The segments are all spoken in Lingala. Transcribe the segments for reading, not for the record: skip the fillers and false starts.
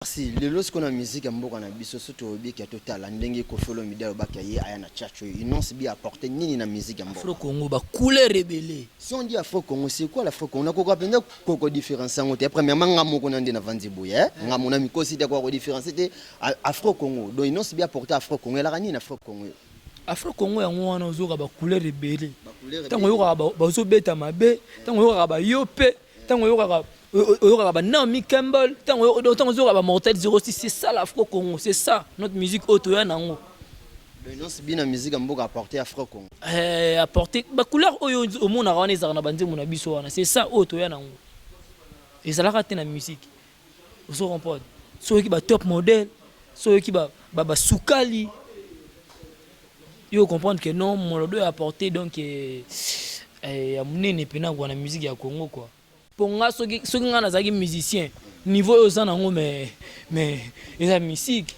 Merci lelo sikoyo na musique ya mboka na biso soki toyebi ke totala ndenge Koffi Olomide alobaki ye aya na tchatcho oyo Innoss'B a apporte nini na musique ya mboka? Afro Congo ba couleur ebele. Si on dit Afro Congo c'est quoi l'Afro Congo? Nakoka penza ko differencier yango te. Premièrement nga moko na nde navandi boye eh nga moko na mikosi te ko differencier te Afro Congo donc Innoss'B a apporte Afro Congo elaka nini Afro Congo? Afro Congo yango wana ozoyoka ba couleur ebele tango oyokaka bazobeta mabe tango oyokaka ba yope tango oyokaka oyokaka ba Naomi Campbell tango tango ozoyoka ba Mortel 06 c'est ça l'Afro Congo c'est ça notre musique oyo toya nango. Innoss'B na musique ya mboka apporte Afro Congo. Eh, apporte ba couleur oyo omonaka wana ezalaka na ba nzembo na biso wana c'est ça oyo toya nango ezalaka te na musique ozo comprendre soki oyoki ba top modèle soki oyoki ba ba sukali yo comprendre que non molodo ya apporte donc eh, eh, ya munene pena kwa na musique ya Congo quoi po nga soki soki nga nazalaki musicien niveau oyo oza nango mais mais eza musique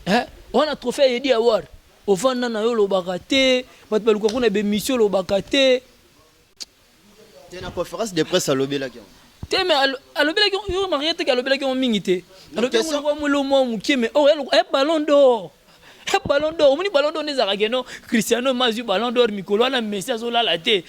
eh wana trophée Eddy Award ofanda na yo olobaka te bato baluka kuna ba émission olobaka te Te na conférence de presse alobelaki yango. Te mais alobelaki yo maria te alobelaki yango mingi te. Alobelaki yango lokola mwa mwa moke mais oh eh ballon d'or. Eh ballon d'or, omoni ballon d'or nde ezalaka ke non Cristiano ma azwi ballon d'or mikolo wana Messi azolala te.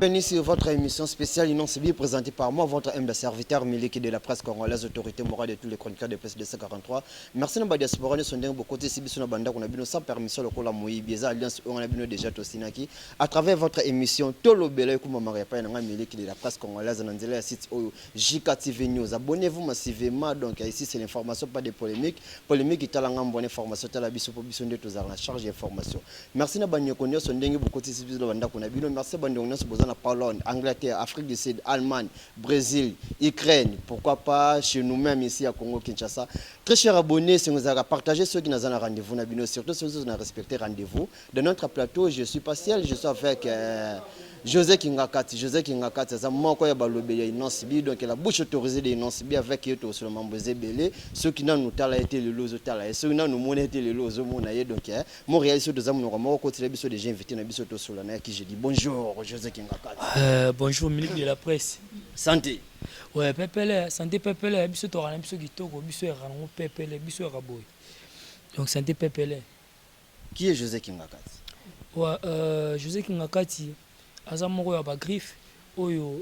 Bienvenue sur votre émission spéciale Innoss'B présentée par moi, votre humble serviteur Miliki de la presse congolaise, autorité morale de tous les chroniqueurs de presse 243. Merci na ba diaspora nyonso ndenge bokotisi biso na bandako na bino sans permission lokola moyibi eza alliance oyo na bino déjà tosinaki à travers votre émission Tolobela ekumamaka epai na ngai Miliki de la presse congolaise na nzela ya site oyo JK TV News. Abonnez-vous massivement donc ici c'est l'information pas de polémique. Polémique etala ngambo wana information tala biso po biso nde tozalaka na charge ya information. Merci na ba ndeko nionso ndenge bokotisi biso na ba ndako na bino. Merci ba ndeko nionso boza na Pologne, Angleterre, Afrique du Sud, Allemagne, Bresil, Ukraine, pourquoi pas chez nous meme ici à Congo Kinshasa. Très cher abonne, esengo ezalaka partager soki naza na rendez-vous na bino, surtout soki na respecter rendez-vous. Dans notre plateau, je suis pas seul, je suis avec euh, José Kingakati. José Kingakati, aza moko ya balobeli ya Innoss'B, donc la bouche autorisée de Innoss'B avec ye tosolo mambo eza ebele. Soki nanu tala ye te lelo ozotala ye, soki nanu omona ye te lelo ozomona ye, donc eh, Montréal soki toza monoko moko kotela biso déjà invité na biso tosola na ye qui je dis bonjour José Kingakati. Bonjour Milik de la presse. Santé. Ouais, pepele, santé pepele, biso tokana biso kitoko, biso ya nango pepele, biso ya boye. Donc santé pepele. Qui est José Kingakati? Ouais, José Kingakati aza moko ya ba griffe oyo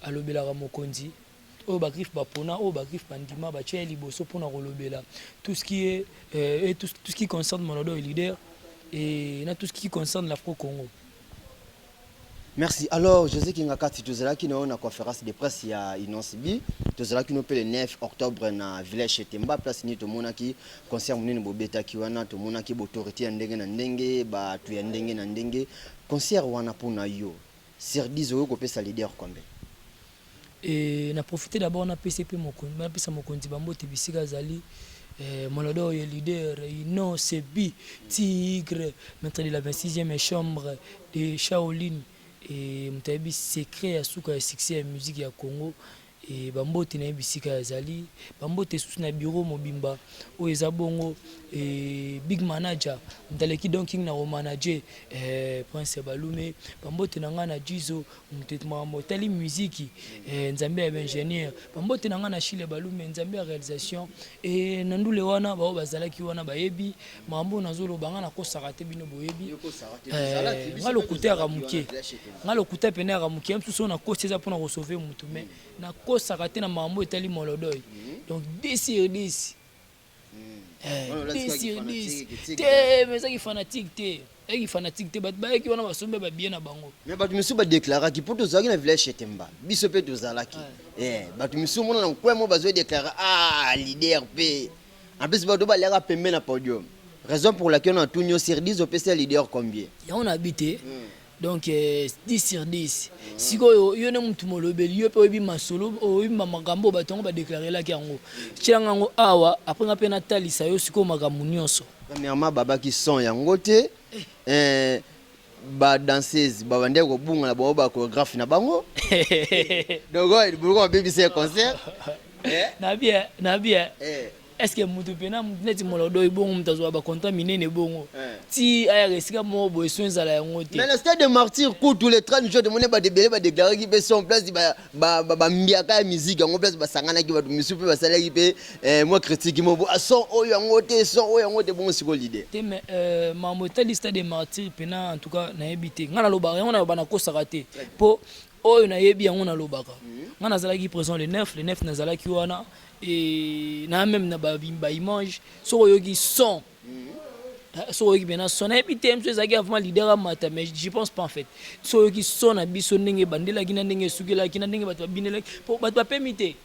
alobelaka mokonzi oyo ba griffe bapona oyo ba griffe bandima batia ye liboso pona kolobela tout ce qui est et tout, tout ce qui concerne Molodo et leader et na tout ce qui concerne l'Afro Congo. Merci. Alors, José Kingakati, tozalaki na yo na conférence de presse ya Innoss'B, tozalaki no pe le 9 octobre na village chez Temba, place nini tomonaki concert monene bobetaki wana, tomonaki ba autorité ya ndenge na ndenge, batu ya ndenge na ndenge. Concert wana pona yo, sur 10 okoki kopesa leader combien? Et na profiter d'abord na pese pe mokonzi, na pesa mokonzi ba mbote bisika azali eh, Molodo ye leader Innoss'B Tigre maitre de la 26e chambre de Shaolin et moto ayebi secret ya suka ya succès ya musique ya Congo et ba mbote na ye bisika azali ba mbote susu na bureau mobimba oyo eza bongo et big manager moto aleki Don King na ko manager eh, Prince Balume ba mbote na ngai na Jizo Moto makambo etali miziki eh, nzambe ya ba ingenieur ba mbote na ngai na Chile Balume nzambe ya realisation eh, na ndule wana baoyo bazalaki wana bayebi makambo oyo nazoloba ngai nakosaka te bino boyebi eh, ngai lokuta yaka moke ngai lokuta pene yaka moke ya mosusu oyo nakosi eza mpona kosauve motu mais nakosaka te na makambo etali molodoy donc 10 sur 10 10 sur 10 te mais ezaki fanatique te ezaki fanatique te bato bayaki wana basombi ba billet na bango mais bato misusu badeklaraki mpo tozalaki na village Chetemba biso mpe tozalaki eh, bato misusu omona na nkwe mo bazo deklare ah leader mpe en plus bato baliaka pembe na podium raison pour laquelle on a tout sur 10 opesi ya leader combien yango nayebi te Donc 10 sur 10 sikoyo yo nde mutu molobeli yo mpe oyebi masolo oyebi makambo oyo bato yango badeklarelaki yango tielanga yango awa apres nga mpe natalisa yo sikoyo makambo nyonso. Premièrement babaki son yango te eh, ba danseuse babandaki kobunga na bango ba choregraphe na bango donc boloko babebisa ya concert na bien na bien. Est ce que mutu pena neti molodo ebongo mutu azwa ba contrat minene bongo ti ayaka esika moko boye son ezala yango te. Mais na stade de martyr kutu le 30 juin tomoni bato ebele badeklaraki mpe son place bambiaka ya musique yango place basanganaki bato misusu mpe basalaki mpe eh, mwa critique moko ah, son oyo yango te, son oyo yango te, bongo sikoyo leader te. Mais makambo etali stade de martyr pena, en tout cas nayebi te. Ngai nalobaka yango, naloba, nakosaka te, mpo oyo nayebi yango nalobaka. Ngai nazalaki présent le 9, le 9 nazalaki wana e na même na baimage. Soki oyoki son, soki oyoki mpena son, nayebi te mosu ezalaki avant leader amata, mais je pense pas en fait. Soki oyoki son na biso, ndenge ebandelaki na ndenge esukelaki, na ndenge bato babinelaki, po bato bapemi te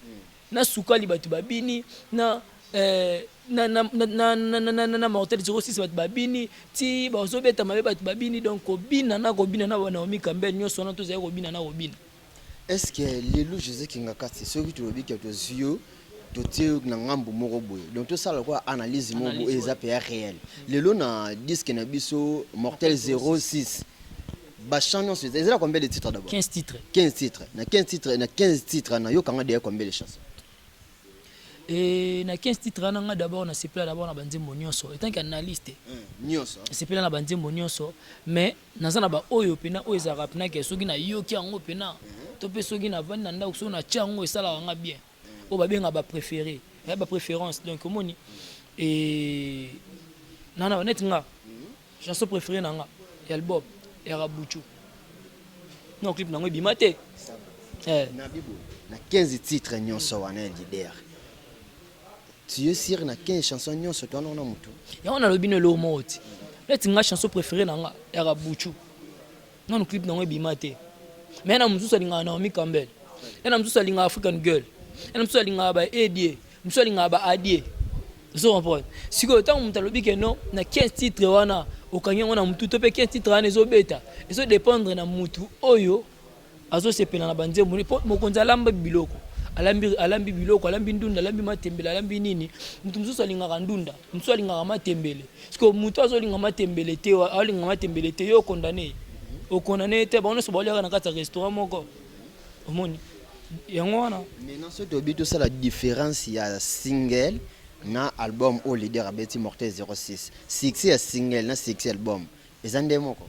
na sukali, bato babini na na Mortel 06, bato babini ti bazobeta mabe, bato babini. Donc kobina na kobina na Naomi Campbell nyonso wana, tozali kobina na kobina. Est ce que lelo José Kingakati, soki tolobi ke tozwi yo, totie na ngambu moko boye, donc tosala kwa analyse moko boye, eza mpe ya réel, lelo na disque na biso Mortel 06, bachant nyonso ezala combien de titres d'abord? 15 titres. 15 titres. Na 15 titres, na 15 titres na yokanga deya combien de chansons? E na 15 titres wana, nga d'abord nasepela d'abord na banzembo nyonso en tant qu'analyste. Nyonso. Nasepela na banzembo nyonso, mais naza na baoyo mpena oyo ezalaka mpena ke soki nayoki yango mpena to mpe soki navandi na ndako, soki natia yango, esalaka nga bien, oyo babengaka bapréféré, bapréférence. Donc omoni e nana neti nga chanson préféré na nga ya album yaka Buchu. Non, clip nango ebima te. Na bibo na 15 titres nyonso wana ya leader, tu es sûr na 15 chansons nyonso to wana motu? Yango nalobi no eloko moko ti neti nga chanson préféré na nga yaka Buchu, nanu clip nango ebima te. Mais na mosusu alingaka Naomi Campbell, ye na mosusu alingaka African Girl, ye na mosusu alingaka ba Edie, mosusu alingaka ba Adie. Ozo comprendre? Sikoyo ntango moto alobi ke non, na 15 titre wana okangi yango na motu to mpe 15 titre wana ezobeta, ezodépendre na mutu oyo azosepela na banzembo. Mpo mokonzi alamba biloko, alambi, alambi biloko, alambi ndunda, alambi matembele, alambi nini. Motu mosusu alingaka ndunda, mosusu alingaka matembele. Parce motu azolinga matembele te, alinga matembele te, yo okondane, okondane te. Bango nyonso baoliaka na kati ya restaurant moko, omoni yango wana. Maintenant soki toyebi tosala différence ya single na album oyo leader abeti Mortel 06, succès ya single na succès album eza nde moko?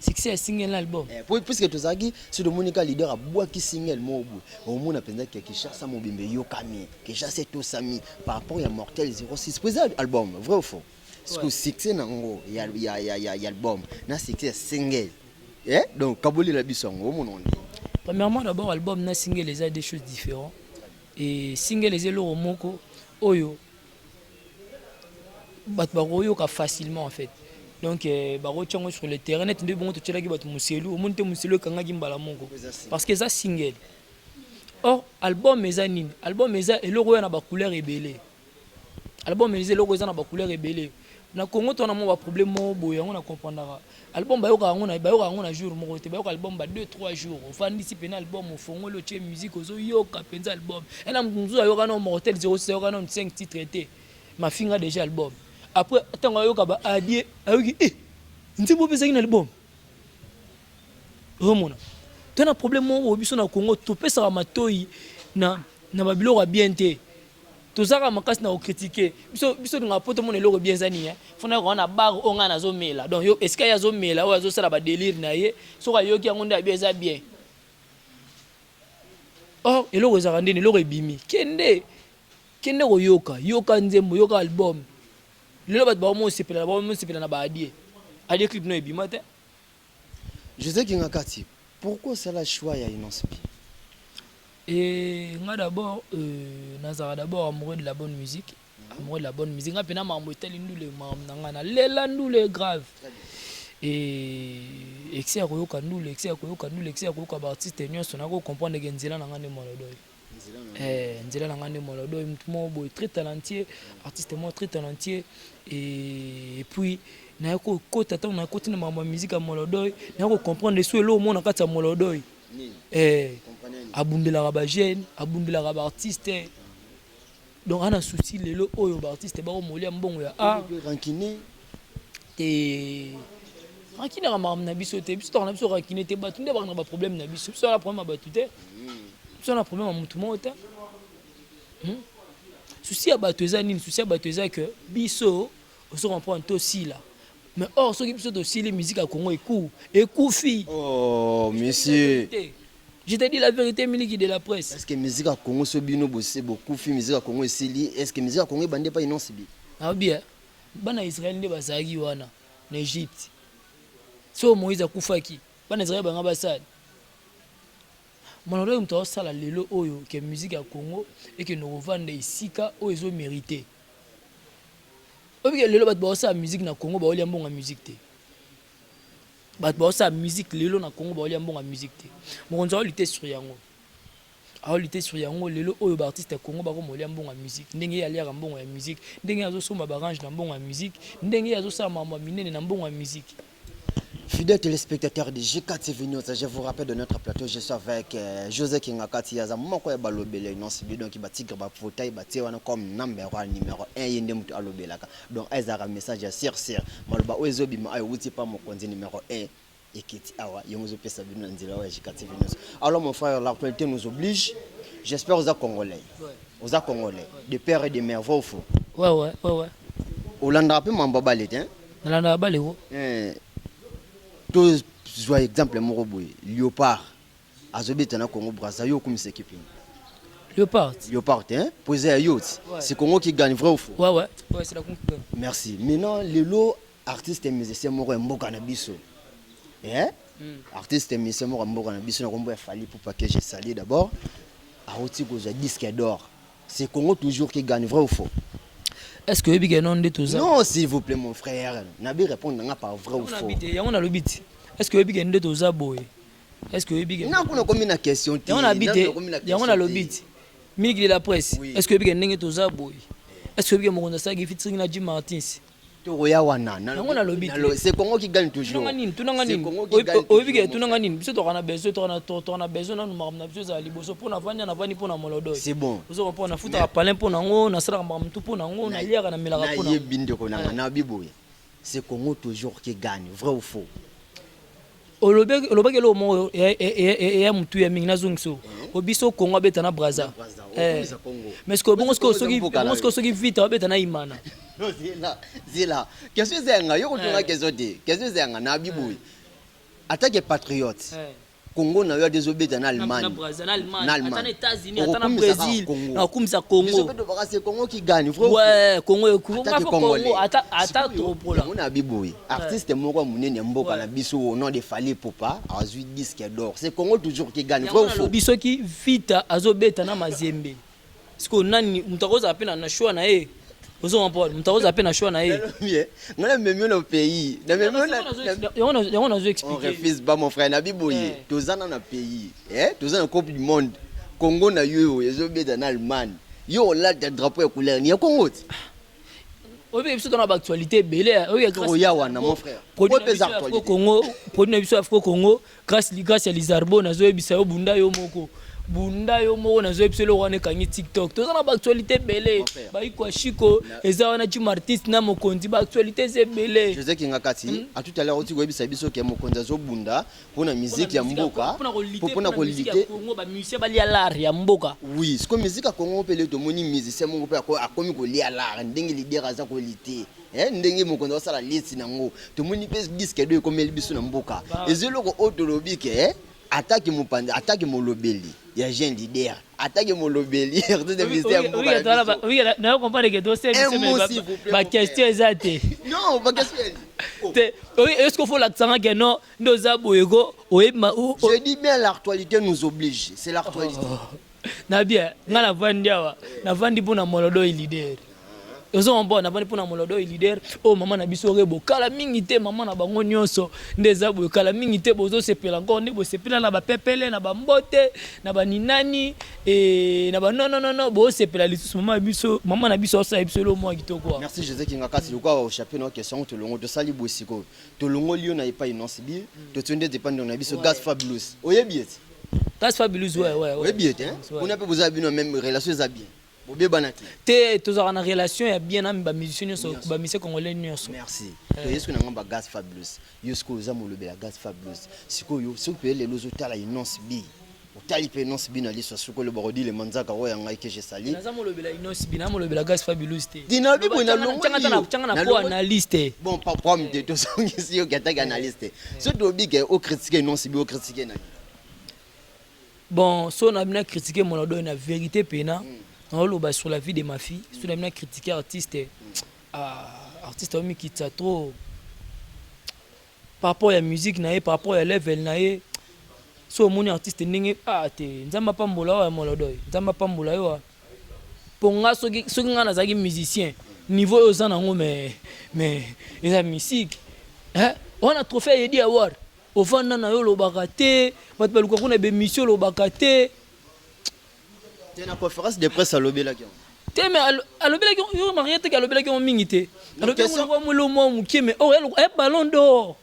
Succès ya single na album? Puisque tozalaki, soki tomoni ka leader abwaki single moko boye, omona mpenza ke Kinshasa mobimba eyokami, Kinshasa etosami par rapport ya Mortel 06, po eza album. Vrai ou faux? Parce que succès nango ya album na succès ya single, donc kabolela biso yango, omona ngo ndenge? Premièrement, d'abord, album na single eza deux choses différentes. Et single eza eloko moko oyo bato bakoyoka facilement en fait. Donc bakotia yango sur le terrain neti nde bongo totielaki bato moselu. Omoni te, moselu ekangaki mbala moko parce que eza single. Or album eza nini? Album eza eloko oyo na bacouleur ebele. Album eza eloko eza na bacouleur ebele. Na Congo to na mwa baproblème moko boye, yango na comprendaka. Album bayokaka yango na, bayokaka yango na jour moko te. Bayoka album ba 2 3 jours. Ofandisi mpena album, ofongoli, otie musique, ozoyoka mpenza album. Ena moto mosusu ayoka na Mortel 06, ayoka na 5 titre te, mafinga déjà album. Après ntango ayoka ba Adie, ayoki e nzembo opesaki na album. Ozomona to na problème moko boye, biso na Congo topesaka matoi na babiloko ya bien te. Tozalaka makasi na kocritiquer. Biso tongaka po tomona eloko bien eza nini. Fona yoka wana bar oyo ngai nazomela, donc yo esika ye azomela, oyo azosala badélire na ye, soki ayoki yango nde abi eza bien. Or eloko ezalaka ndeni, eloko ebimi, kende, kende koyoka, yoka nzembo, yoka album. Lelo bato baomosepela, baomosepela na baadie. Adie, clip no ebima te. José Kingakati, pourquoi osala choix ya Innoss'B? Et nga d'abord, nazalaka d'abord amoureux de la bonne musique, amoureux de la bonne musique. Nga mpena makambo etali ndule, makambo na nga, nalela ndule grave. Et excès ya koyoka ndule, excès ya koyoka ndule, excès ya koyoka baartiste nyonso, nako comprendre ke nzela na nga nde Molodoy. Nzela na nga nde Molodoy, motu moko boye très talentueux, artiste moko très talentueux. Et puis naye kokota, ntango nakoti na makambo ya musique ya Molodoy, naye kocomprendre so eloko moko na kati ya Molodoy. Abundelaka bajeune, abundelaka baartiste. Donc ana souci lelo oyo baartiste bakomolia mbongo ya art te. Rankinaka makambo na biso te. Biso toka na biso rancune te. Bato nde baka na baproblème na biso. Biso na problème ya bato te, biso na problème ya motu moko te. Souci ya bato eza nini? Souci ya bato eza ke biso, ozo comprendre, tosila. Mais or soki biso tosili, musique ya Congo ekufi. Oh monsieur. Je te dis la vérité, Miliki de la presse. Est ce que musique ya Congo, so bino bokufi, musique ya Congo esili? Est ce que musique ya Congo ebandi epai Innoss'B? Naobi bana Israel nde bazalaki wana na Egypte. So Moïse akufaki, bana Israel banga basali mwana oyo moto aosala lelo oyo ke musique ya Congo ekende kovanda esika oyo ezomérite. Oyebike lelo bato baosala musique na Congo baolia mbongo ya musique te. Bato baosala musique lelo na Congo baolia mbongo ya musique te. Mokonzi aolutte sur yango, aolutte sur yango. Lelo oyo baartiste ya Congo bakomolia mbongo ya musique, ndenge ye aliaka mbongo ya musique, ndenge ye azosomba barange na mbongo ya musique, ndenge ye azosala makambo ya minene na mbongo ya musique. Fidèles téléspectateurs de G4 TV News, je vous rappelle de notre plateau, je suis avec José Kingakati, Yaza moko ya balobele Innoss'B, donc ba tigre ba fauteuil ba tie wana comme number 1, numéro 1, yende mutu alobelaka. Donc ezaka message ya sir sir. Maloba oyo ezobima ayo wuti pa mokonzi numéro 1 ekiti awa yango ezopesa bino na nzela oyo ya G4 TV News. Alors mon frère, l'actualité nous oblige. J'espère oza congolais. Oza congolais de père et de mère, vrai ou faux? Ouais. Olandaka mpe mambo ya bale te, hein? Nalandaka baleko. Tozwa exemple moko boye: Léopard azobeta na Congo Braza, yo okumisa équipe nini? Léopard. Léopard, hein, po eza ya yo ti. C'est Congo qui gagne, vrai ou faux? Ouais, c'est la Congo qui gagne. Merci. Maintenant, lelo artiste et musicien moko ya mboka na biso, eh? Artiste et musicien moko ya mboka na biso na kombo ya Fally Ipupa, que je salue d'abord, auti kozwa disque d'or. C'est Congo toujours qui gagne, vrai ou faux? Est ce que oyebi ke no nde toza Non, s'il vous plaît, mon frère, nabi répondre nanga par vrai ou faux. Yango nalobi ti, est ce que oyebi ke nde toza boye? Est ce que oyebi ke Na kuna komi na question te. Yango nabi te, yango nalobi ti, Miliki de la presse. Est ce que oyebi ke ndenge toza boye, est ce que oyebi ke mokonzi asalaki featuring na Jim Martins? Tokoya wana. Yango nalobi te. C'est Congo qui gagne toujours. Tunanga nini? Tunanga nini? Oyebi ke tunanga nini? Biso toka na besoin, toka na besoin nanu makambo na biso ezala liboso. Mpo navandi, navandi mpo na molodoy. C'est bon. Ozo comprendre? Nafutaka palin mpo nango, nasalaka makambo tu mpo nango, naliaka, namelaka mpo nango. Nayebi, ndeko nanga. Nayebi boye: c'est Congo toujours qui gagne, vrai ou faux? Olobaki eloko moko eya motu ya mingi, nazongisa o biso Congo abeta na Braza. Mais sikoyo bongo sikoyo soki Vita abeta na Imana? Zela, question eza yanga, yo kotunga question te. Question eza yanga, nayebi boye: atake patriote, Congo na yo ate ezobeta na Allemagne. Na Allemagne, ata na Brésil, nakumisa Congo. Tobaka c'est Congo qui gagne, vrai? Ouais, Congo, Congo ata tropola. Yango nayebi boye: artiste moko ya monene ya mboka na biso au nom de Fally Ipupa azwi disque d'or. C'est Congo toujours qui gagne, vrai ou faux? Lobi soki Vita azobeta na Mazembe, sikoyo nani moto akozala mpe na choix na ye? Ozo comprendre? Moto akozala mpe na choix na ye. Nga namemi na pays. Yango nazo expliquer. Refuse pas, mon frère. Nabi boye: toza na pays, toza na Coupe du monde, Congo na yo ezobeta na Allemagne, yo olata drapeau ya couleur ni ya Congo ti? Oyebi biso tona baactualité ebele. Oya wana, mon frère. Congo, produit na biso Afro Congo, grâce ya Lizarbo. Nazoyebisa yo, bunda yo moko, bunda yo moko. Nazoyebisa eloko wana ekangi TikTok. Toza na baactualité ebele, baikwa shiko eza wana, Jim Artiste na mokonzi, baactualité eza ebele. José Kingakati, à tout à l'heure oti koyebisa biso ke mokonzi azobunda mpona musique ya mboka. Mpona kolutter bamusicien balia l'art ya mboka. Oui, siko musique ya Congo mpe lelo tomoni musicien moko mpe akomi kolia l'art, ndenge leader aza kolutter, ndenge mokonzi azosala liste nango. Tomoni mpe disque d'or ekomeli biso na mboka. Eza eloko oyo tolobi ke atake mopanzi, atake molobeli ya jeune leader, atake molobeli artiste musicien ya mboka na biso. Nayo comprendre ke baquestion eza te. Non, baquestion te. Est ce que faut lakisanga ke non, nde oza boye ko oyebi? Je dis bien, l'actualité nous oblige, c'est l'actualité. Na bien, nga navandi awa, navandi mpo na molodoy leader. Ozo comprendre? Navandi mpo na molodoy leader oyo mama na biso Rebo. Kala mingi te, mama na bango nyonso nde eza boye. Kala mingi te, bozosepela encore nde bosepela na bapepele, na bambote, na baninani e na banononono. Bosepela lisusu, mama na biso, mama na biso asala biso elo mwa kitoko. Merci, José Kingakati. Lokwa ochape na question, tolongo tosali boye. Sikoyo tolongoli yo na epai Innoss'B, totie nde epai ndeko na biso Gas Fabulous. Oyebi ete? Gas Fabulous, ouais. Oyebi ete kuna mpe boza bino même relation eza bien, bobebana te? Te, tozalaka na relation ya bien na bamusicien nyonso, bamusicien congolais nyonso. Merci. Toye soki na ngambo ya Gas Fabulous. Yo sikoyo oza molobela Gas Fabulous. Sikoyo soki mpe lelo ozotala Innoss'B, Otali mpe Innoss'B na liso, soki oloba kodile manzaka oyo ya ngai ke je sali. Naza molobela Innoss'B, na molobela Gaz Fabulous te. Nalobi boye, nalongoli yo. Tianga na po analyste. Bon, pas problème te, tozongisi yo ataki analyste. So toyebi ke ocritique Innoss'B, ocritique nani? Bon, so na bina critiquer Molodo na vérité pena, naoloba sur la vie de ma fille. So na bina critiquer artiste, ah, artiste omikitsa trop par rapport ya musique na ye, par rapport ya level na ye. So omoni artiste ndenge, ah te, Nzambe apambola oyo ya Molodoy, Nzambe apambola yo. Mpo nga, soki nga nazalaki musicien, niveau oyo oza nango, mais eza musique wana, trophée Yedi Award, ovanda na yo, olobaka te, bato baluka kuna bémission, olobaka te. Te, na conférence de presse alobelaki yango. Te, mais alobelaki yo marie teke, alobelaki yango mingi te, alobelaki yango mwa mwa moke, mais oh, ballon d'or,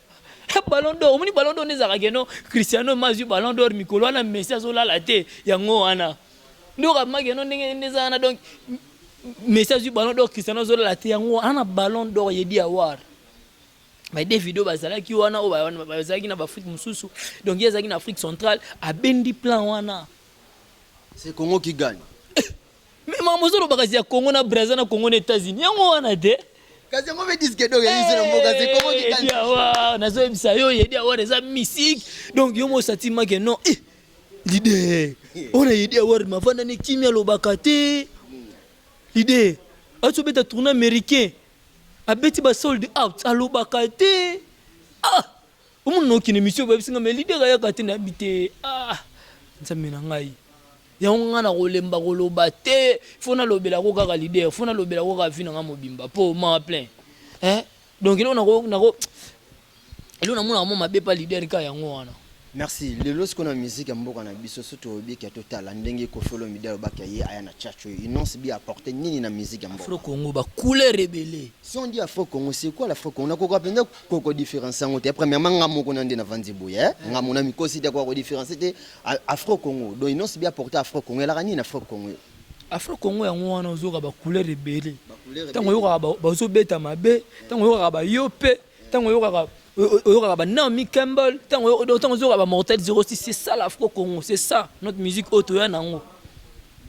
ballon d'or, omoni ballon d'or nde ezalaka keno Cristiano ma azwi ballon d'or mikolo wana, Messi azolala te. Yango wana nde okamaki eno ndenge nde eza wana. Donc Messi azwi ballon d'or, Cristiano azolala te. Yango wana ballon d'or Yedi Award, bade video bazalaki wana, oyo bazalaki na baAfrique mosusu. Donc ye azalaki na Afrique centrale, abendi plan wana. C'est Congo qui gagne. Mais makambo ozolobaka ya Congo na Braza, na Congo na États-Unis, yango wana te. Kasi yango mpe disque d'or elisi na mboka, c'est Congo qui gagne. Awa nazoyebisa yo, Yedi Award eza mystique. Donc yo mo sentiment ke non, eh, leader oyo na Yedi Award mavandani kimi, alobaka te. Leader auti obeta tournée américain, abeti ba sold out, alobaka te. Ah, omona okende émission, bayebisinga mais leader ayaka te, nayebi te. Ah, Nzambe na ngai, yango ngai na kolemba koloba te. Fo nalobelako kaka leader, fo nalobelako kaka vi na ngai mobimba mpo ma plein, eh? Donc eloko nako eloko namonaka mo mabe pa leader ka yango wana. Merci. Lelo sikoyo na musique ya mboka na biso, so toyebiki ya totala ndenge Koffi Olomide alobaki ye aya na tchatch oyo, Innoss'B apporte nini na musique ya mboka? Afro Congo, bacouleur ebele. Si on dit Afro Congo, c'est quoi l'Afro Congo? Nakoka mpenza koko différence yango te. Premièrement, nga moko na nde navandi boye, nga mona mikosi te, koka kodifference te. Afro Congo, donc Innoss'B apporte Afro Congo, elaka nini Afro Congo? Afro Congo yango wana ozoyoka bacouleur ebele. Ntango oyokaka bazobeta mabe, ntango oyokaka bayo mpe, ntango oyokaka ba Naomi Campbell, ntango ozoyoka ba Mortel 06, c'est ça l'Afro Congo, c'est ça notre musique oyo toya nango.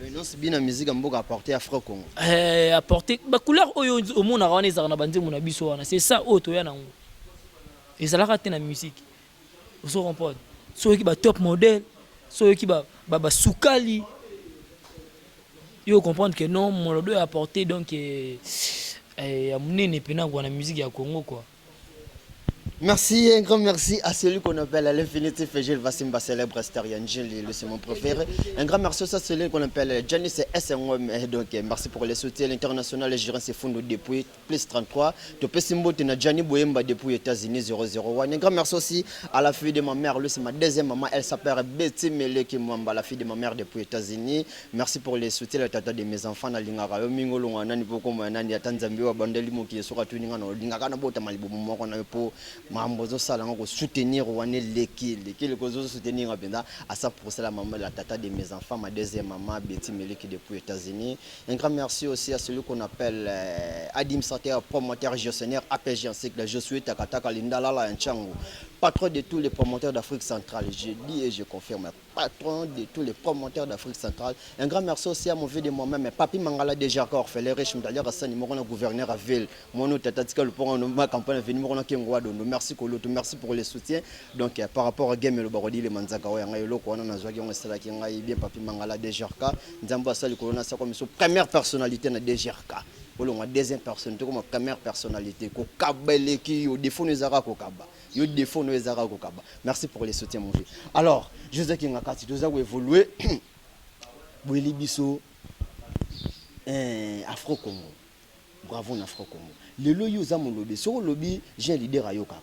Innoss'B na musique ya mboka apporte Afro Congo. Eh, apporte bacouleur oyo omonaka wana, ezalaka na banzembo na biso wana, c'est ça oyo toya nango, ezalaka te na musique. Ozo comprendre, so oyoki batop modèle, so oyoki basukali, yo comprendre que non, Molodo ya apporté donc ya monene mpena kwa na musique ya Congo quoi. Merci, un grand merci à celui qu'on appelle à l'infinitif Gilles Vassimba, célèbre star Yangeli, c'est mon préféré. Un grand merci aussi à celui qu'on appelle Janice SNOM. Donc, merci pour les soutiens. L'international gérant ses fonds depuis plus 33. Topesi mbote na Gianni Boyemba depuis États-Unis 001. Un grand merci aussi à la fille de ma mère, lui c'est ma deuxième maman, elle s'appelle Betty Meleki Mwamba, la fille de ma mère depuis États-Unis. Merci pour les soutiens, le tata de mes enfants, na lingaka yo mingo longa nani poko mo nani ata Nzambe wa bandeli moki soka tuninga na lingaka na bota malibomo moko na po mambo zo sala ngo soutenir wana leki leki leko zo soutenir mpenza à ça pour cela maman, la tata de mes enfants, ma deuxième maman Betty Meleki depuis États-Unis. Un grand merci aussi à celui qu'on appelle administrateur, promoteur, gestionnaire APG en cycle, je suis Takataka Lindalala Nchango, patron de tous les promoteurs d'Afrique centrale. Je dis et je confirme, patron de tous les promoteurs d'Afrique centrale. Un grand merci aussi à mon vieux de moi-même, Papi Mangala déjà encore, fait les riches, d'ailleurs, Hassan, mon gouverneur à ville, mon tata tika le pont, ma campagne venu, mon Kengwa Dondo. Merci Koloto, merci pour le soutien. Donc, par rapport à Game le Barodi, le Manzaka, oyo eloko wana nazwaki yango esalaki ngai bien. Papi Mangala DGRK, Nzambe asali kolona sa comme première personnalité na DGRK. Olongwa deuxième personne, comme première personnalité. Kokaba eleki yo, défaut no ezaka kokaba. Yo défaut no ezaka kokaba. Merci pour les soutiens, mon vieux. Alors, José Kingakati, toza évoluer. Boyeli biso Afro Congo. Bravo na Afro Congo. Lelo yo oza molobi, soki olobi jeune leader ayokaka.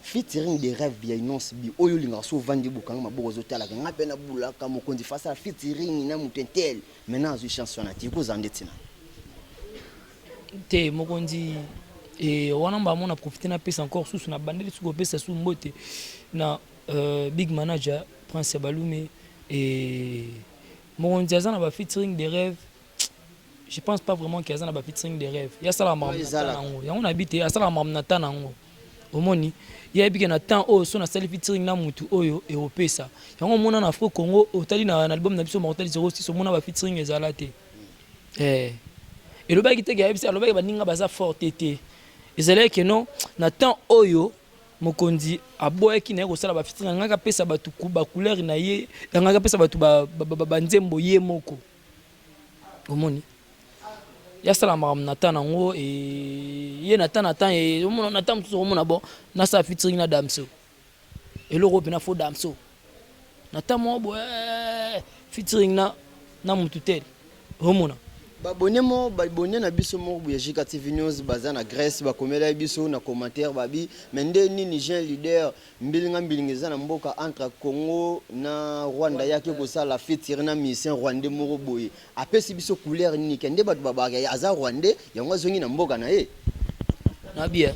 Featuring des rêves ya Innoss'B oyo olingaka, so ovandi bokanga maboko ozotalaka, ngai mpe nabulaka mokonzi fasala featuring na moto intel, maintenant azwi chance wana te, ekozala nde ntina. Te, mokonzi e wana mbamo na profite, napesa encore susu na bandeli suki kopesa su mbote na big manager Prince ya Balume. E mokonzi aza na ba featuring des rêves, je pense pas vraiment ke aza na ba featuring des rêves. Ye asalaka makambo na ta nango, yango nayebi te, asalaka makambo na ta nango. Omoni, ye ayebi ke na temps oyo so nasali featuring na mutu oyo ekopesa. Yango omona na Afro Congo otali na album na biso Mortel 06 omona ba featuring ezala te. Eh. Elobaki te ke ayebisi alobaki baninga baza fort te te. Ezalaki ke non na temps oyo mokonzi aboyaki na ye kosala ba featuring angaki apesa batu ba couleur na ye, angaki apesa batu ba ba nzembo ye moko. Omoni? Ye asala makambo na temps nango et ye na temps na temps et omona na temps mosusu okomona bon nasala featuring na Damso. Eloko oyo pena faut Damso. Na temps moko boye featuring na na mutu tel. Omona? Ba abonne mo ba abonne na biso moko boye ya JK TV News baza na Grèce bakomelaki biso na commentaire babi mais nde nini jeune leader Mbilinga mbilinga eza na mboka entre Congo na Rwanda ye ake kosala featuring na musicien rwandais moko boye apesi biso couleur nini ke nde batu babaka ye aza rwandais yango azongi na mboka na ye. Na bien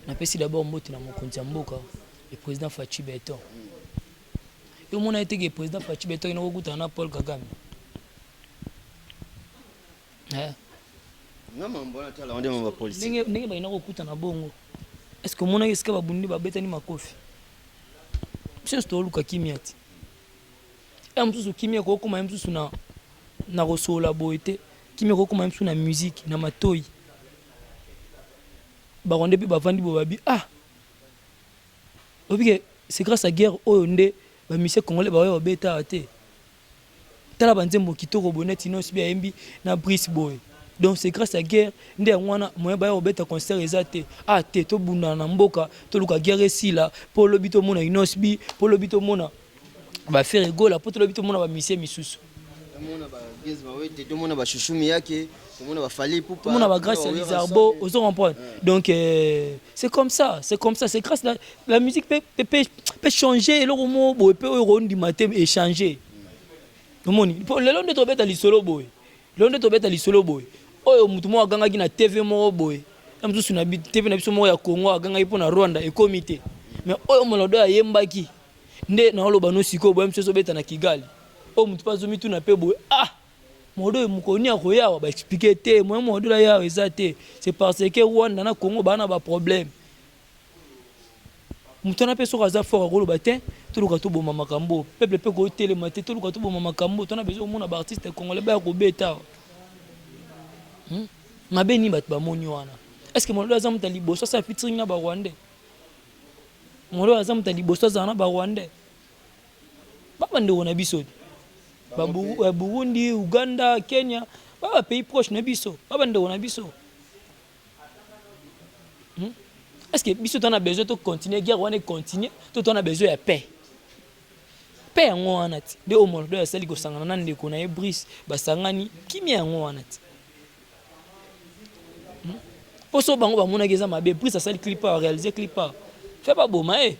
napesi d'abord mbote na mokonzi ya mboka le president Fatshi Beton. Yo omona ye te ke president Fatshi Beton akende kokutana na Paul Kagame? Eh. Ndenge ndenge bakenda kokutana bongo est ce que omonaki esika babundi babetani makofi? Biso nyonso toluka kimia ti ya mosusu kimia ekokoma ye mosusu na na kosolola boye te, kimia ekokoma ye mosusu na musique na matoyi. Ba rwandais mpe bavandi boye babi ah oyebi ke c'est grâce à guerre oyo nde ba musiciens congolais baoya kobeta awa te. Tala ba nzembo kitoko boye neti Innoss'B ayembi na Brice boye donc c'est grace ya guerre nde yango wana moyen baya kobeta concert eza te ah te tobundana na mboka toluka guerre esila po lobi tomona Innoss'B po lobi tomona ba Ferre Gola po lobi tomona ba musiciens misusu. Tomona ba Gaz Mawete, tomona ba Chouchou Miyake, tomona ba Fally Ipupa, tomona ba Grace ya Lizarbo, ozo comprendre? Donc c'est comme ça, c'est comme ça, c'est grace la, la musique peut, peut, peut, peut changer eloko moko boye pe oyo okondima te echanger. Omoni? Po lelo nde tobeta lisolo boye. Lelo nde tobeta lisolo boye. Oyo mutu moko agangaki na TV moko boye. Na mosusu na TV na biso moko ya Congo agangaki mpo na Rwanda ekomi te. Mais oyo Molodo ayembaki nde naoloba no sikoyo boye mosusu obeta na Kigali. Oyo mutu pe azomituna pe boye ah Molodo oyo mokolo nini akoya awa ba expliquer te moyen Molodo aya awa eza te. C'est parce que Rwanda na Congo baa na ba problème. Moto wana pe soki aza fort akoloba te toluka toboma makambo oyo peuple pe kotelema te toluka toboma makambo oyo tona besoin komona ba artiste congolais baya kobeta awa hmm? Mabe nini bato bamoni wana? Est ce que Molodo aza moto ya liboso asala featuring na ba rwandais? Molodo aza moto ya liboso azala na ba rwandais? Ba bandeko na biso ba Burundi, Uganda, Kenya, ba ba pays proche na biso, ba bandeko na biso. Hmm? Est-ce que biso toza na besoin to continuer guerre wana continuer to toza na besoin ya paix? Paix yango wana ti nde oyo Molodo asali kosangana na ndeko na ye Brice basangani kimia yango wana ti. Hmm? Po so bango bamonaki eza mabe Brice asali clip a réaliser clip a fait baboma ye.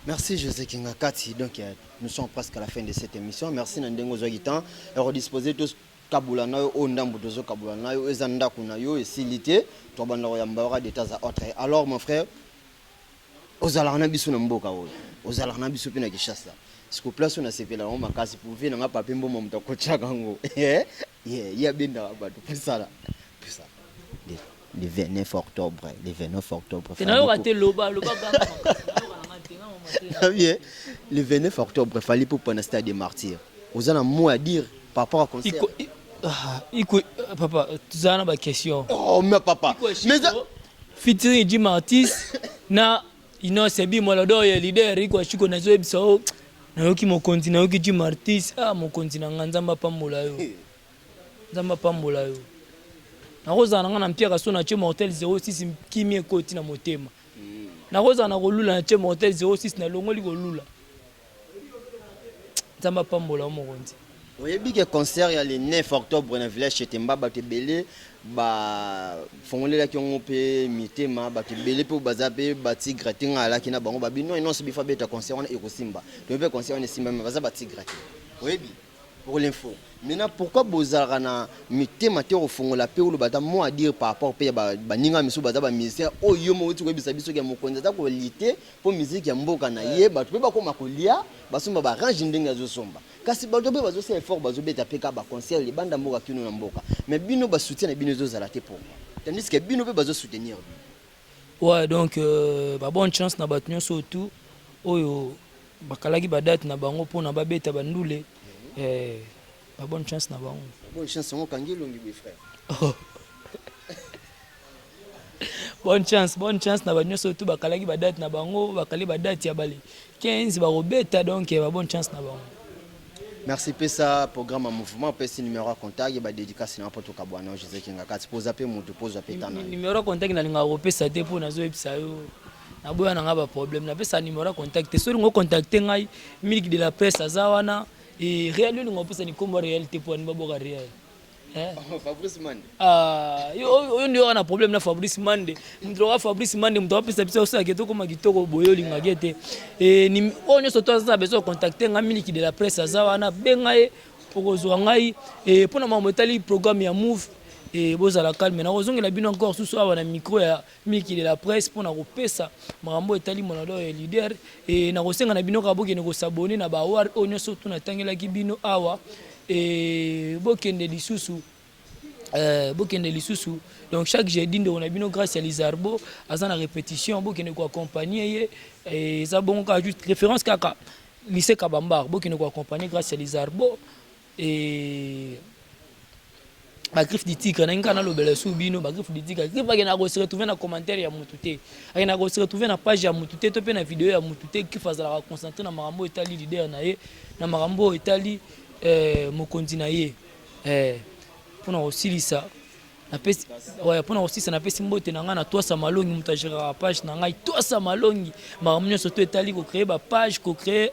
Merci José Kingakati. Donc nous sommes presque à la fin de cette émission. Merci na ndenge ozwaki temps ya kodisposer tous kabula na yo oyo ndambo tozokabula na yo eza ndako na yo esili te tobanda koyamba yoka de temps à autre. Alors mon frère, ozalaka na biso na mboka oyo, ozalaka na biso mpe na Kinshasa. Siko place oyo nasepela yango makasi pour vie na nga papi mboma moto akotiaka yango ye abendaka bato pusala pusala le 29 octobre, le 29 octobre. Te nayoka te loba loba ganga makasi nayoka na nga te nga mama te. Bien, le 29 octobre Fally Ipupa na stade des Martyrs. Oza na mot à dire par rapport à concert? Iko, ah, iko, papa, tozala na ba question. Oh mais papa. Iko, mais ça... Featuring Jim Artist na Innoss'B Molodo ya leader Iko Ashiko nazoyebisa yo nayoki mokonzi nayoki Jim Artist ah mokonzi na nga Nzambe apambola yo. Nzambe apambola yo. Nakozala na nga na mpiaka so na tie mortel 06 kimia ekoti na motema. Nakozala na kolula na tie mortel 06 na longoli kolula. Nzambe apambola yo mokonzi. Oyebi ke concert ya le 9 octobre na village Chetemba bato ebele ba fongolelaki yango pe mitema, bato ebele pe baza pe ba tigre te, nga alaki na bango babi non inonce bifa beta concert wana ekosimba. Toyebi pe concert wana esimba mais baza ba tigre te. Oyebi? Pour l'info. Maintenant pourquoi bozalaka na mitema te kofongola pe oloba ata mot à dire par rapport pe ya ba baninga misusu baza ba musiciens oyo yo moko oti koyebisa biso ke mokonzi aza ko lutter po musique ya mboka na ye batu pe bakoma kolia basomba ba range ndenge azosomba kasi bato pe bazosala effort bazobeta pe kaka ba concert libanda mboka kino na mboka mais bino ba soutien na bino ezozala te pourquoi? Tandis que bino mpe bazosoutenir bino. Ouais, donc ba bonne chance na bato nyonso tout oyo bakalaki badate na bango mpona babeta bandule, ba bonne chance na bango. Bonne chance yango okangi elongi boye, frère. Oh. Bonne chance, bonne chance na bato nyonso tout bakalaki badate na bango, bakali badate ya bale 15 bakobeta, donc ba bonne chance na bango. Merci. Pesa programme ya mouvement, opesi numéro ya contact ye, badédicace na mpo tokabwana. José Kingakati, poza mpe motu, pozwa mpe tana. Numéro ya contact nalingaka kopesa te, mpo nazoyebisa yo, naboya na ngai baproblème. Napesa numéro ya contact te. Soki olingi ocontacte ngai, Miliki de la Presse aza wana. E réel, olinga opesa likombo réel te, mpo ani baboka réel. Eh? Fabrice Mande. Ah, oyo nde oyo na problème na Fabrice Mande, moto oka Fabrice Mande, moto apesa biso osalaka tokóma kitoko boye, olingaki ete oyo nyonso to aza besoin contacte ngai, Miliki de la Presse aza wana, benga ye, okozwa ngai. Mpona makambo etali programme ya Move, bozala calme, nakozongela bino encore susu awa na micro ya Miliki de la Presse mpona kopesa makambo etali Monado ya leader. Nakosenga na bino kaka bokende kos'abonner na bawar oyo nyonso tu natangelaki bino awa. Bokende lisusu, bokende lisusu. Donc chaque jeudi, ndeko na bino Grâce ya Lizarbo aza na répétition, bokende koaccompagne ye. Eza bongo kaka juste référence kaka lycée Kabambar, bokende koaccompagne Grâce ya Lizarbo. Bagriffe du tigre, nangi kaka nalobela su bino bagriffe du tigre. Griffe akendaka kose retrouve na commentaire ya mutu te, akendaka kose retrouve na page ya mutu te, to mpe na video ya mutu te. Griffe azalaka concentré na makambo oyo etali leader na ye, na makambo oyo etali mokonzi na ye. Mpona kosilisa napesi, ouais, mpona kosilisa napesi mbote na ngai na Twasa Malongi, moto agéraka page na ngai. Twasa Malongi, makambo nyonso to etali kocréer bapage, kocréer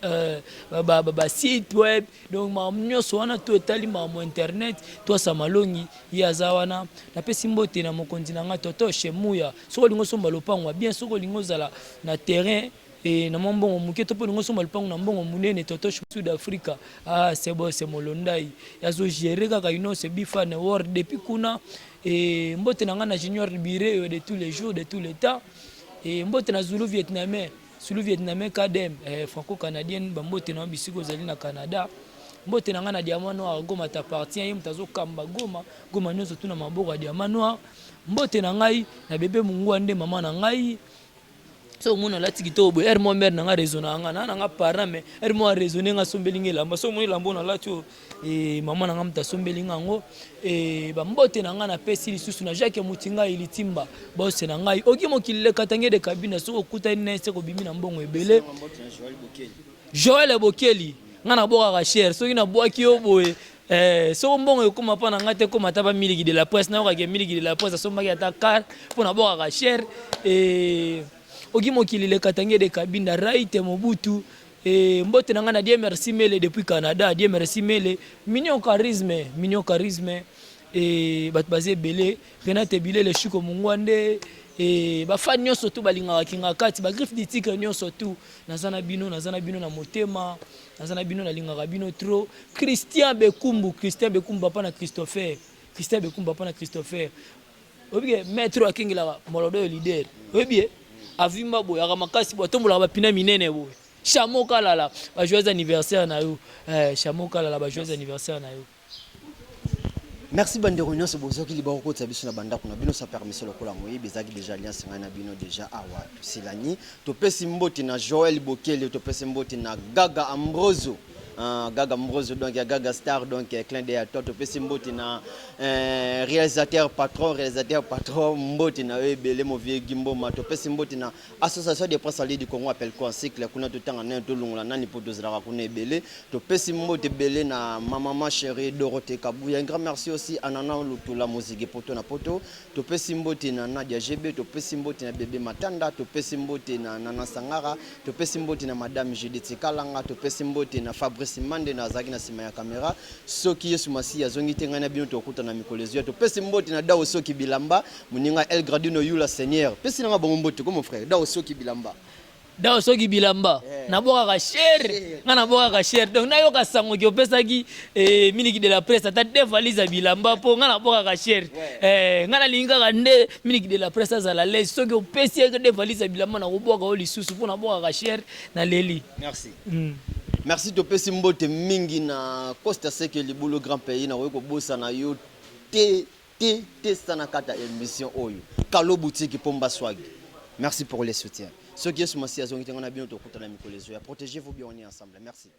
basite web, donc makambo nyonso wana to etali makambo internet, Twasa Malongi ye aza wana. Napesi mbote na mokonzi na ngai Toto Shemuya. Soki olingi osomba lopango ya bien, soki olingi ozala na terrain na mwa mbongo moke, to mpe olingi osomba lopango na mbongo monene, Toto Sud Africa, ah, c'est bon, c'est Molondai azogérer kaka Innoss'B bifane world depuis kuna. Mbote na ngai na Junior Bire de tous les jours, de tous les temps. Mbote na Zulu Vietnamais, Zulu Vietnamais Kadem, franco canadienne, bambote na bisika ozali na Canada. Mbote na ngai na Diamant Noir, Goma t'appartient, ye moto azokamba Goma, Goma nyonso tuna maboko ya Diamant Noir. Mbote na ngai na bebe Mungwa, nde mama na ngai. So omoni alati kitoko boye, ere mo mare na nga raisonne nga na nga parent, mais ere mo araisonne nga, asombeli nga elamba. So omoni elamba oyo nalati oyo, mama na nga moto asombeli nga yango. Bambote na ngai napesi lisusu na Jacques Mutinga Ilitimba, bose na ngai oki mokili lekatange de Kabina. Soki okutani na ye, se kobimi na mbongo ebele. Joel Bokeli, ngai nabwakaka cher, soki nabwaki yo boye, soko mbongo ekóma mpa na ngai te, ekóma ata bamiliki de la Presse, nayokaki Miliki de la Presse asombaki ata car mpo nabwakaka cher. Oki mokili lekatange de Kabinda Raite Mobutu. Mbote na ngai na Die Merci Mele depuis Canada, Die Merci Mele, Mignon Charisme, Mignon Charisme. Bato baza ebele, Renate Bilele, Shiko Mungwande, bafan nyonso tu balingaka Kinga Kati, bagriffe du tigre nyonso tu, naza na bino, naza na bino na motema, naza na bino, nalingaka bino trop. Christian Bekumbu, Christian Bekumbu, papa na Christopher, Christian Bekumbu, papa na Christopher. Oyebi ke maître oyo akengelaka Molodo oyo leader, oyebi ye, avimba boye, aka makasi boye, atombolaka bapina minene boye. Chamo Kalala, ba joyeux anniversaire na yo. Chamo Kalala, ba joyeux anniversaire na yo. Merci bandeko nyonso bozwaki libako kokotisa biso na bandako na bino sa permission. Lokola moyebi ezalaki déjà alliance ngai na bino déjà awa, tosilani. Topesi mbote na Joel Bokele, topesi mbote na Gaga Ambroso, Gaga Mbrozo, donc ya Gaga Star, donc clin d'œil à toi. Topesi mbote na réalisateur patron, réalisateur patron, mbote na yo ebele, Movie Gimboma. Topesi mbote na Association de presse en ligne du Congo, appelle quoi cycle kuna, totanga nani, tolongola nani, mpo tozalaka kuna ebele. Topesi mbote ebele na ma maman chérie Dorothée Kabuya. Un grand merci aussi à Nana Lutula Moziki poto na poto. Topesi mbote na Nadia GB, topesi mbote na bebe Matanda, topesi mbote na Nana Sangara, topesi mbote na madame Judith Kalanga, topesi mbote na Fabrice Mande na azalaki na nsima ya caméra. Soki Yesu Masiya azongi te, ngai na bino tokutana mikolo ezoya. Topesi mbote na Dao Soki Bilamba, moninga El Gradino Yula Seigneur, pesi nanga bango mbote ko, mon frère Dao Soki Bilamba. Dao Soki Bilamba, nabwakaka cher, nga nabwakaka cher. Donc nayoka sango ki opesaki Miliki de la Presse ata deux valise ya bilamba, mpo nga nabwakaka cher. Nga nalingi kaka nde Miliki de la Presse azala lese. Soki opesi ye deux valise ya bilamba, nakobwaka yo lisusu, mpo nabwakaka cher, naleli. Merci. Merci. Topesi mbote mingi na Costa Seke Libulu, grand pays, nakoki kobosana yo te. Te te sana kata émission oyo. Kalo boutique Pomba Swag. Merci pour les soutiens. Soki Yesu Masiya azongi te, nga na bino tokutana mikolo ezoya. Protégez-vous bien, on est ensemble. Merci.